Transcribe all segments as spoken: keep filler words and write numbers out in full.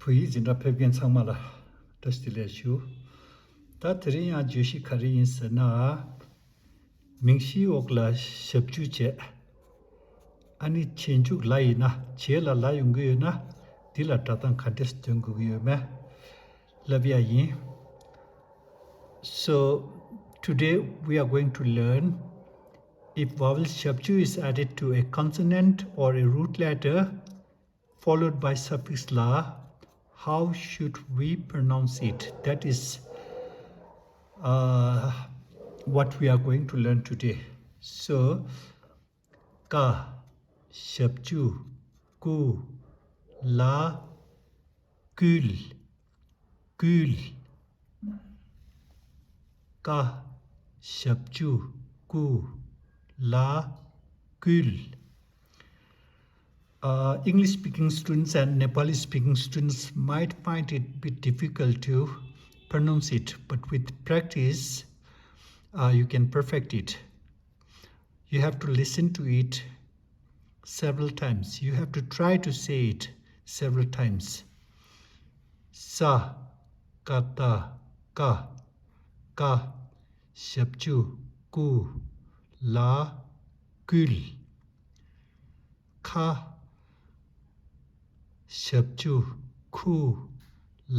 བོད་ཡིག་འཛིན་གྲྭ་ཕེབས་མཁན་ཚང་མ་ལ་བཀྲ་ཤིས་བདེ་ལེགས་ཞུ། ད་དེ་རིང་ཡང་བརྗོད་གཞི་ག་རེ་ཡིན་ཟེར་ན། མིང་གཞིའི་འོག་ལ་ཞབས་ཀྱུ་བྱས། ཨ་ནི་བྱས་འཇུག་ལ་ཡིན་ན་བྱས་ལ་ལ་ཡོང་གི་ཡོད་ན། འདི་ལ་སྒྲ་གདངས་ག་འདྲས་འདོན་དགོས་ཀྱི་ཡོད་མེད་ལབ་ཡ་ཡིན། So, today we are going to learn if vowel ཞབས་ཀྱུ is added to a consonant or a root letter followed by suffix la, how should we pronounce it? That is uh, what we are going to learn today. So, ཀ། ཞབས་ཀྱུ། ཀུ། ལ། ཀུལ། ཀུལ། ཀ། ཞབས་ཀྱུ། ཀུ། ལ། ཀུལ། Uh, English speaking students and Nepali speaking students might find it a bit difficult to pronounce it, but with practice, uh, you can perfect it. You have to listen to it several times. You have to try to say it several times. Sa, kata, ka, ka, ཞབས་ཀྱུ། ཀུ། ལ། ཀུལ། ཁ། ཞབས་ཀྱུ། ཁུ།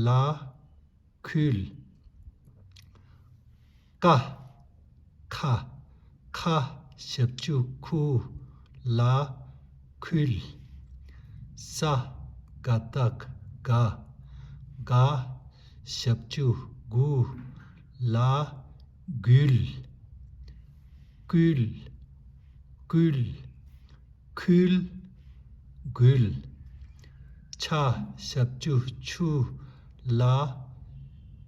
ལ། ཁུལ། ཀ། ཁ། ཁ། ཞབས་ཀྱུ། ཁུ། ལ། ཁུལ། ས། ག་བཏགས། སྒ། སྒ། ཞབས་ཀྱུ། སྒུ། ལ། སྒུལ། ཀུལ། ཀུལ། ཁུལ། སྒུལ། ཆ། ཞབས་ཀྱུ། ཆུ། ལ།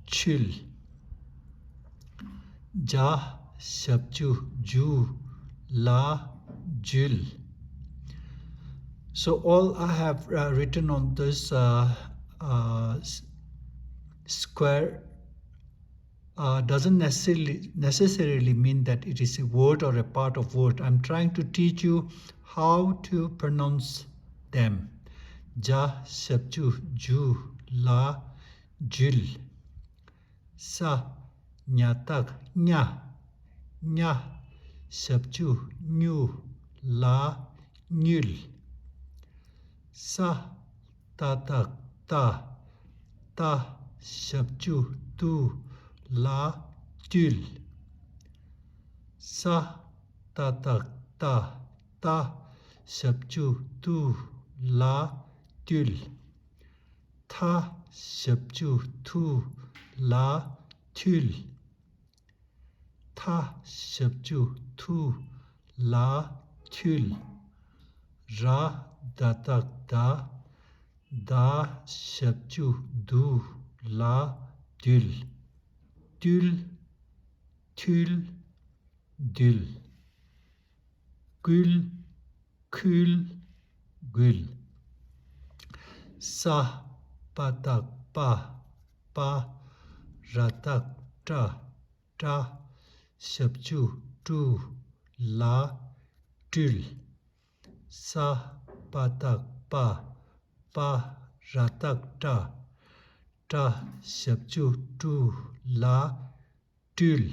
ཆུལ། ཇ། ཞབས་ཀྱུ། ཇུ། ལ། ཇུལ། So all I have uh, written on this uh, uh, s- square uh, doesn't necessarily necessarily mean that it is a word or a part of word. I'm trying to teach you how to pronounce them. ཇ། ཞབས་ཀྱུ། ཇུ། ལ། ཇུལ། ས། ཉ་བཏགས། སྙ། སྙ། ཞབས་ཀྱུ། སྙུ། ལ། སྙུལ། ས། ཏ་བཏགས། ཏ། ཏ། ཞབས་ཀྱུ། ཏུ། ལ། ཏུལ། ས། ཏ་བཏགས། ཏ། ཏ། ཞབས་ཀྱུ། ཏུ། ལ། ཏུལ། ཐ། ཞབས་ཀྱུ། ཐུ། ལ། ཐུལ། ཐ། ཞབས་ཀྱུ། ཐུ། ལ། ཐུལ། ར། ད་བཏགས། རྡ། རྡ། ཞབས་ཀྱུ། རྡུ། ལ། རྡུལ། རྡུལ། ཐུལ། རྡུལ། ཀུལ། ཁུལ། སྒུལ། ས། པ་བཏགས། པ། པ། ར་བཏགས། པྲ། པྲ། ཞབས་ཀྱུ། པྲུ། ལ། པྲུལ། ས། པ་བཏགས། པ། པ། ར་བཏགས། པྲ། པྲ། ཞབས་ཀྱུ། པྲུ། ལ། པྲུལ།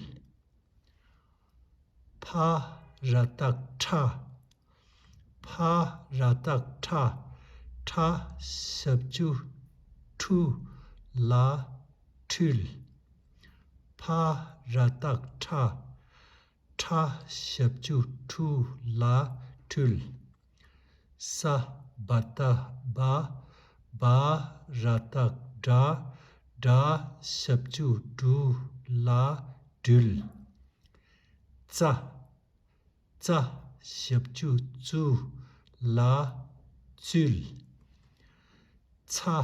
ཕ། ར་བཏགས། ཕྲ། ཕ། ར་བཏགས། ཕྲ། ཕྲ། ཞབས་ཀྱུ། ཕྲུ། ལ། ཕྲུལ། ཕ། ར་བཏགས། ཕྲ། ཕྲ། ཞབས་ཀྱུ། ཕྲུ། ལ། ཕྲུལ། ས། བ་བཏགས། བ། བ། ར་བཏགས། བྲ། བྲ། ཞབས་ཀྱུ། བྲུ། ལ། བྲུལ། ཙ། ཙ། ཞབས་ཀྱུ། ཙུ། ལ། ཙུལ། ཚ།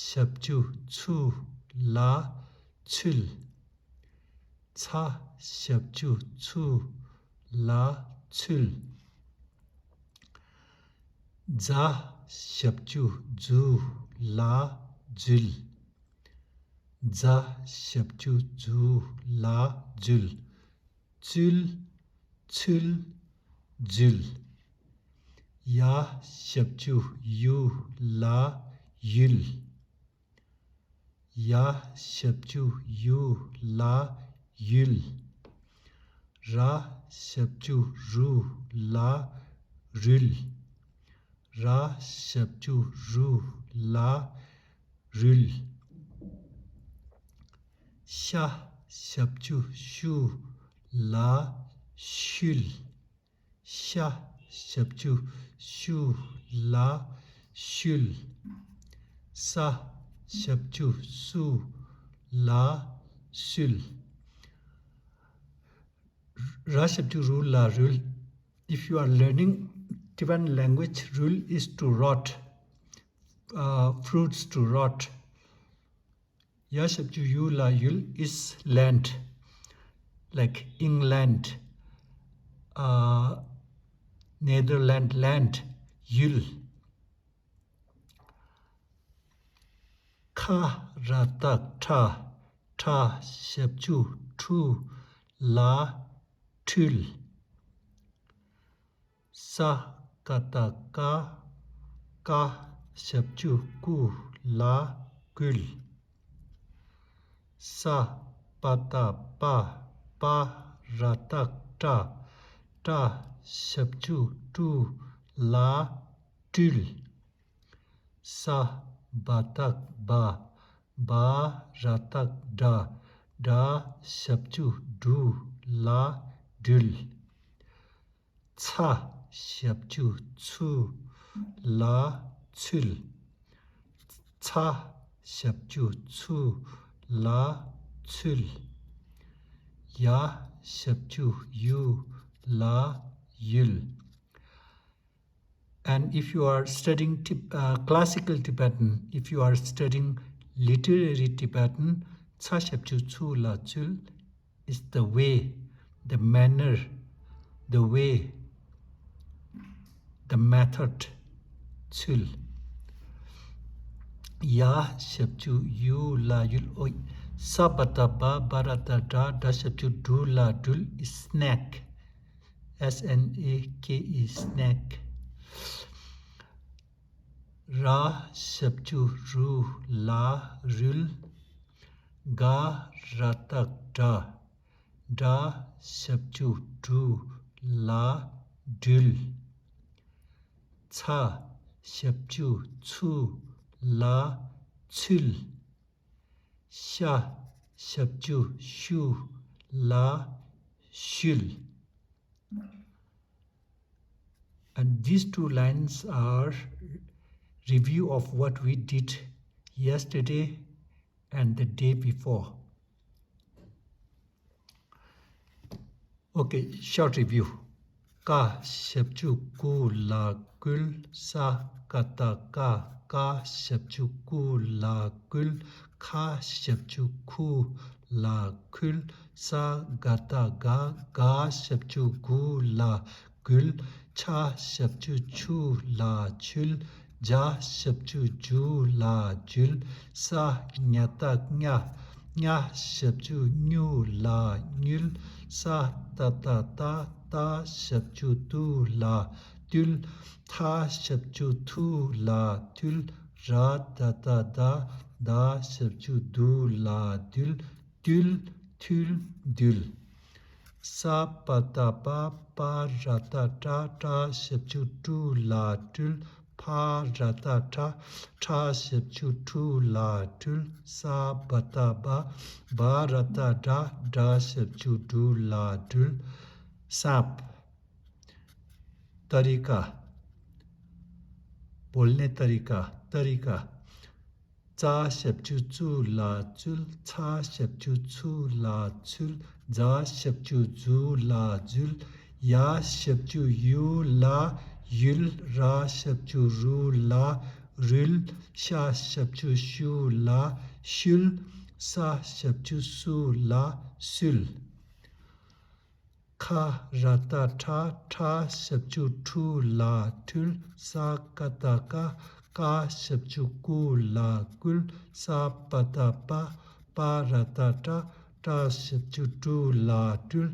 ཞབས་ཀྱུ། ཚུ། ལ། ཚུལ། ཚ། ཞབས་ཀྱུ། ཚུ། ལ། ཚུལ། ཛ། ཞབས་ཀྱུ། ཛུ། ལ། ཛུལ། ཛ། ཞབས་ཀྱུ། ཛུ། ལ། ཛུལ། ཙུལ། ཚུལ། ཛུལ། ཡ། ཞབས་ཀྱུ། ཡུ། ལ། ཡུལ། ཡ་ཞབས་ཀྱུ་ཡུ་ལ་ཡུལ། ར་ཞབས་ཀྱུ་རུ་ལ་རུལ། ར་ཞབས་ཀྱུ་རུ་ལ་རུལ། ཤ་ཞབས་ཀྱུ་ཤུ་ལ་ཤུལ། ཤ་ཞབས་ཀྱུ་ཤུ་ལ་ཤུལ། ས་ཞབས་ཀྱུ་སུ་ལ་སུལ། ར་ཞབས་ཀྱུ་རུ་ལ་རུལ། If you are learning Tibetan language, rul is to rot, uh, fruits to rot. ཡ་ཞབས་ཀྱུ་ཡུ་ལ་ཡུལ། is land, like England, uh, Netherland, land, ཡུལ། ཁ་ར་བཏགས་ཁྲ། ཁྲ་ཞབས་ཀྱུ་ཁྲུ་ལ་ཁྲུལ། ས་ཀ་བཏགས་ཀ། ཀ་ཞབས་ཀྱུ་ཀུ་ལ་ཀུལ། ས་པ་བཏགས་པ། པ་ར་བཏགས་པྲ། པྲ་ཞབས་ཀྱུ་ཀྲུ་ལ་ཀྲུལ། ས་བ་བཏགས་སྦ། སྦ་ར་བཏགས་སྦྲ། སྦྲ་ཞབས་ཀྱུ་ཀྲུ་ལ་ཀྲུལ། ཚ་ཞབས་ཀྱུ་ཚུ་ལ་ཚུལ། ཚ་ཞབས་ཀྱུ་ཚུ་ལ་ཚུལ། ཡ་ཞབས་ཀྱུ་ཡུ་ལ་ཡུལ། And if you are studying Tib- uh, classical Tibetan, if you are studying literary Tibetan, ཚ་ཞབས་ཀྱུ་ཚུ་ལ་ཚུལ is the way, the manner, the way, the method. ཚུལ། ཡ་ཞབས་ཀྱུ་ཡུ་ལ་ཡུལ། ཨོ། ས་བ་བཏགས་སྦ། སྦ་ར་བཏགས་སྦྲ། སྦྲ་ཞབས་ཀྱུ་ཀྲུ་ལ་ཀྲུལ། is snack. S N A K E, snack. ར་ཞབས་ཀྱུ་རུ་ལ་རུལ། ག་ར་བཏགས་གྲ། གྲ་ཞབས་ཀྱུ་གྲུ་ལ་གྲུལ། ཚ་ཞབས་ཀྱུ་ཚུ་ལ་ཚུལ། ཤ་ཞབས་ཀྱུ་ཤུ་ལ་ཤུལ། And these two lines are review of what we did yesterday and the day before. Okay, short review. ཀ་ཞབས་ཀྱུ་ཀུ་ལ་ཀུལ། ས་ཀ་བཏགས་སྐ། སྐ་ཞབས་ཀྱུ་ཀུ་ལ་ཀུལ། ཁ་ཞབས་ཀྱུ་ཁུ་ལ་ཁུལ། ས་ག་བཏགས་སྒ། སྒ་ཞབས་ཀྱུ་སྒུ་ལ་སྒུལ། ཆ་ཞབས་ཀྱུ་ཆུ་ལ་ཆུལ། ཇ་ཞབས་ཀྱུ་ཇུ་ལ་ཇུལ། ས་ཉ་བཏགས་སྙ། སྙ་ཞབས་ཀྱུ་སྙུ་ལ་སྙུལ། ས་ཏ་བཏགས་སྟ། སྟ་ཞབས་ཀྱུ་སྟུ་ལ་སྟུལ། ཐ་ཞབས་ཀྱུ་ཐུ་ལ་ཐུལ། ར་ད་བཏགས་རྡ། རྡ་ཞབས་ཀྱུ་རྡུ་ལ་རྡུལ། རྡུལ། ཐུལ། རྡུལ། ས་པ་བཏགས་སྤ། སྤ་ར་བཏགས་སྤྲ། སྤྲ་ཞབས་ཀྱུ་སྤྲུ་ལ་སྤྲུལ། ཕ་ར་བཏགས་ཕྲ། ཕྲ་ཞབས་ཀྱུ་ཕྲུ་ལ་ཕྲུལ། ས་བ་བཏགས་སྦ། སྦ་ར་བཏགས་སྦྲ། སྦྲ་ཞབས་ཀྱུ་སྦྲུ་ལ་སྦྲུལ། སྲབ། ཏ་རི་ཀ། बोलने तरीका, तरीका। ཙ་ཞབས་ཀྱུ་ཙུ་ལ་ཙུལ། ཚ་ཞབས་ཀྱུ་ཚུ་ལ་ཚུལ། ཛ་ཞབས་ཀྱུ་ཛུ་ལ་ཛུལ། ཡ་ཞབས་ཀྱུ་ཡུ་ལ་ཡུལ། ར་ཞབས་ཀྱུ་རུ་ལ་རུལ། ཤ་ཞབས་ཀྱུ་ཤུ་ལ་ཤུལ། ས་ཞབས་ཀྱུ་སུ་ལ་སུལ། ཁ་ར་བཏགས་ཁྲ། ཁྲ་ཞབས་ཀྱུ་ཁྲུ་ལ་ཁྲུལ། ས་ཀ་བཏགས་སྐ། སྐ་ཞབས་ཀྱུ་སྐུ་ལ་སྐུལ། ས་པ་བཏགས་སྤ། སྤ་ར་བཏགས་སྤྲ། སྤྲ་ཞབས་ཀྱུ་སྤྲུ་ལ་སྤྲུལ།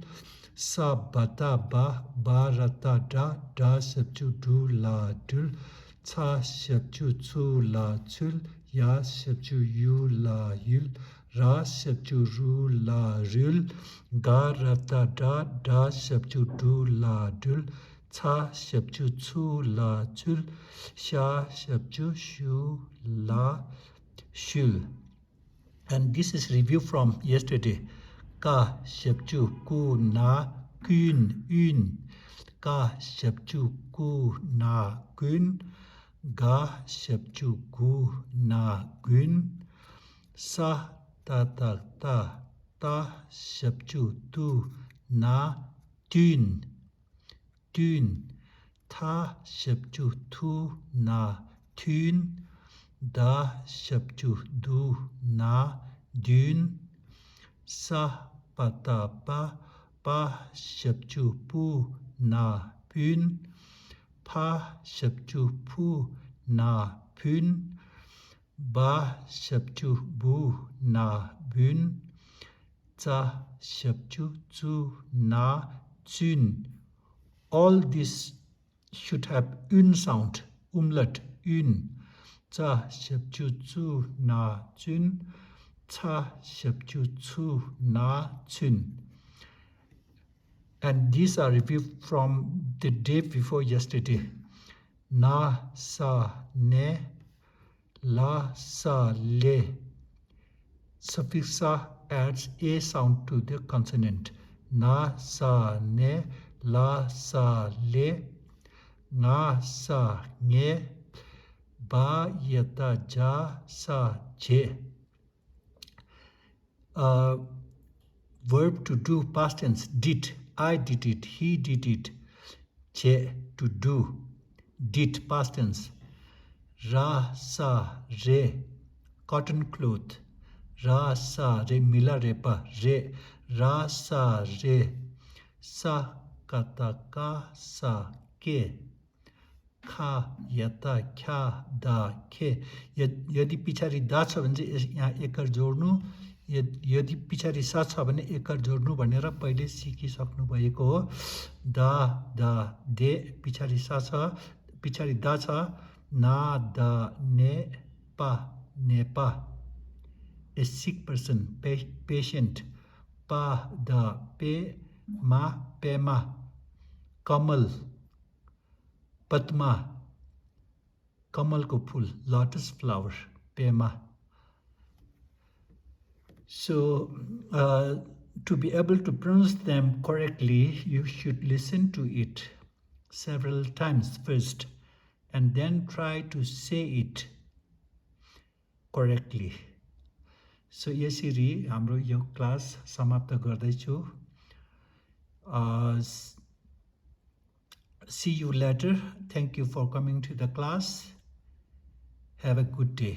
ས་བ་བཏགས་སྦ། སྦ་ར་བཏགས་སྦྲ། སྦྲ་ཞབས་ཀྱུ་སྦྲུ་ལ་སྦྲུལ། ཚ་ཞབས་ཀྱུ་ཚུ་ལ་ཚུལ། ཡ་ཞབས་ཀྱུ་ཡུ་ལ་ཡུལ། ར་ཞབས་ཀྱུ་རུ་ལ་རུལ། ག་ར་བཏགས་གྲ། གྲ་ཞབས་ཀྱུ་གྲུ་ལ་གྲུལ། ཚ་ཞབས་ཀྱུ་ཚུ་ལ་ཚུལ། ཤ་ཞབས་ཀྱུ་ཤུ་ལ་ཤུལ། And this is review from yesterday. ཀ་ཞབས་ཀྱུ་ཀུ་ན་ཀུན་ཡུན། ཀ་ཞབས་ཀྱུ་ཀུ་ན་ཀུན། ག་ཞབས་ཀྱུ་གུ་ན་གུན། ས་ཏ་བཏགས་སྟ། སྟ་ཞབས་ཀྱུ་སྟུ་ན་སྟུན། སྟུན། ཐ་ཞབས་ཀྱུ་ཐུ་ན་ཐུན། ད་ཞབས་ཀྱུ་དུ་ན་དུན། ས་པ་བཏགས་སྤ། སྤ་ཞབས་ཀྱུ་སྤུ་ན་སྤུན། ཕ་ཞབས་ཀྱུ་ཕུ་ན་ཕུན། བ་ཞབས་ཀྱུ་བུ་ན་བུན། ཙ་ཞབས་ཀྱུ་ཙུ་ན་ཙུན། All this should have un sound, umlaut, un. ཙ་ཞབས་ཀྱུ་ཙུ་ན་ཙུན། ཚ་ཞབས་ཀྱུ་ཚུ་ན་ཚུན། And these are review from the day before yesterday. ན་ས་ནེ། ལ་ས་ལེ། Suffix sa adds a sound to the consonant. ན་ས་ནེ། ལ་ས་ལེ། ང་ས་ངེ། བ་ཡ་བཏགས་བྱ། ས་བྱེད། Uh, verb to do, past tense, did. I did it. He did it. བྱེད། To do. Did, past tense. ར་ས་རེ། Cotton cloth. ར་ས་རེ། མི་ལ་རས་པ་རེ། ར་ས་རེ། ས་ཀ་བཏགས་སྐ། ས་སྐེ། ཁ་ཡ་བཏགས་ཁྱ། ད་ཁེ། ཡ་ཡ་དེ་པི་ཆ་རི་ད་ཚ་བ་ནི་ཡ་ཨེ་ཀར་སྦྱོར་ནུ། ཡ་ཡ་དེ་པི་ཆ་རི་ས་ཚ་བ་ནི་ཨེ་ཀར་སྦྱོར་ནུ་བ་ནི་ར་པ་ལེ་སི་ཀི་སག་ནུ་བ་ཡེ་ཀོ། ད་ད་དེ། པི་ཆ་རི་ས་ཚ། པི་ཆ་རི་ད་ཚ། ན་ད་ནེ་པ། ནེ་པ། A sick person, pa- patient. པ་ད་པེ་མ། པེ་མ། ཀ་མལ། པདྨ། ཀ་མལ་གོ་ཕུལ། Lotus flower. པདྨ། So, uh, to be able to pronounce them correctly, you should listen to it several times first and then try to say it correctly. So, यसरी हाम्रो यो क्लास समाप्त गर्दैछु। Uh, s- See you later. Thank you for coming to the class. Have a good day.